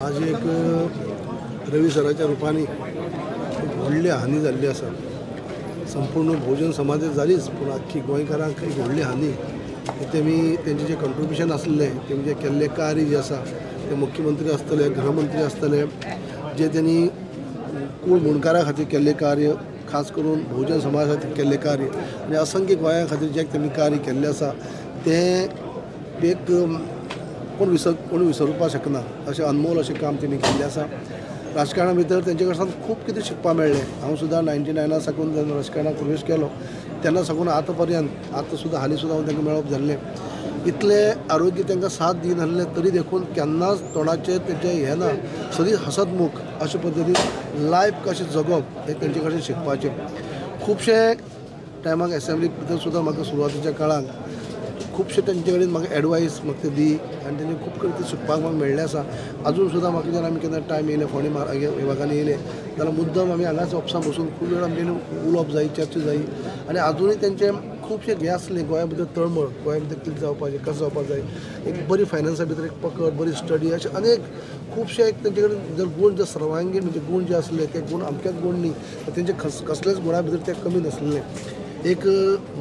आज एक रवी सराच्या रुपांनी एक व्हडली हानी जाल्ली आसा. संपूर्ण भोवजन समाजाक जालीच, पूण आख्खी गोंयकारांक एक व्हडली हानी. तेमी तेंचें जें कंट्रिब्युशन आसलें, तेमी जें केल्लें कार्य जें आसा, ते मुख्यमंत्री आसतले, गृहमंत्री आसतले, जे तेणी कूळ मुंडकारा खातीर केल्लें कार्य, खास करून भोवजन समाजा खातीर केल्लें कार्य आनी असंख्य गोंया खातीर जें तेमी कार्य केल्लें आसा तें एक कोण विसरपाक शकना अशें अनमोल अशें काम तेणी केल्लें आसा. राजकारणा भितर तेंचे कडल्यान खूब कितें शिकपाक मेळ्ळें. हांव सुद्दां 99 साकून जेन्ना राजकारणाक प्रवेश केलो तेन्ना साकून आतां पर्यंत, आतां सुद्दां हालीं सुद्दां हांव तांकां मेळप जाल्लें. इतलें आरोग्य तांकां साथ दिनासलें तरी देखून केन्नाच तोंडाचेर तेंचें हें ना, सदींच हसतमुख अशे पद्दतीन लायफ कशें जगप हें तेंचे कडेन शिकपाचें. खुबशे टायमाक एसेंब्ली भितर सुद्दां म्हाका सुरवातीच्या काळांत खुबशे तेंचे कडेन म्हाका एडवायस म्हाका ते दी आनी तेंचे खूब कडेन ते शिकपाक म्हाका मेळ्ळें आसा. आजून सुद्दां म्हाका जेन्ना आमी केन्ना टायम येयले फोंडे विभागांनी येयले जाल्यार मुद्दम आमी हांगाच ऑफिसांत बसून खूब वेळ आमचे उलोवप जाय, चर्चा जाय आनी आजुनूय तेंचे खुबशे हें आसलें गोंया भितर तळमळ, गोंया भितर कितें जावपाचें, कशें जावपाक जाय, एक बरी फायनान्सा भितर एक पकड, बरी स्टडी, अशें अनेक खुबशे एक तेंचे कडेन जर गूण जर सर्वांगीण म्हणजे गूण जे आसले ते गूण अमकेच गूण न्ही, तेंचे कसलेच गुणा भितर ते कमी नासलेले. एक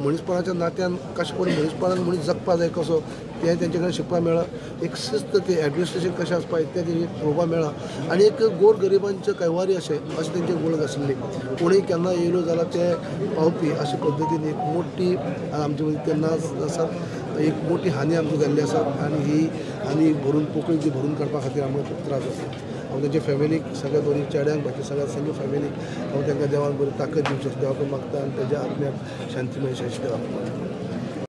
मनीसपणाच्या नात्यान कशें करून मनीसपणान मनीस जगपाक जाय कसो तें तेंचे कडेन शिकपाक मेळ्ळां. एक शिस्त तें एडमिनिस्ट्रेशन कशें आसपाक तें तेंचे पळोवपाक मेळ्ळां आनी एक गोर गरिबांचे कैवारी अशें अशें तेंचे वळख आसली. कोणूय केन्ना येयलो जाल्यार ते पावपी अशे पद्दतीन एक मोठी आमचे मदीं तेन्ना आसा एक मोठी हानी आमकां जाल्ली आसा आनी ही हानी भरून पोकळी जी भरून काडपा खातीर आमकां खूब त्रास जाता. हांव तेंच्या फॅमिलीक सगळ्या दोनी चेड्यांक बाकी सगळ्या सगळ्या फॅमिलीक हांव तांकां देवान बरी ताकद दिवची अशें देवा कडेन मागता आनी तेज्या आत्म्याक शांती मेळची अशें देवाक मागता.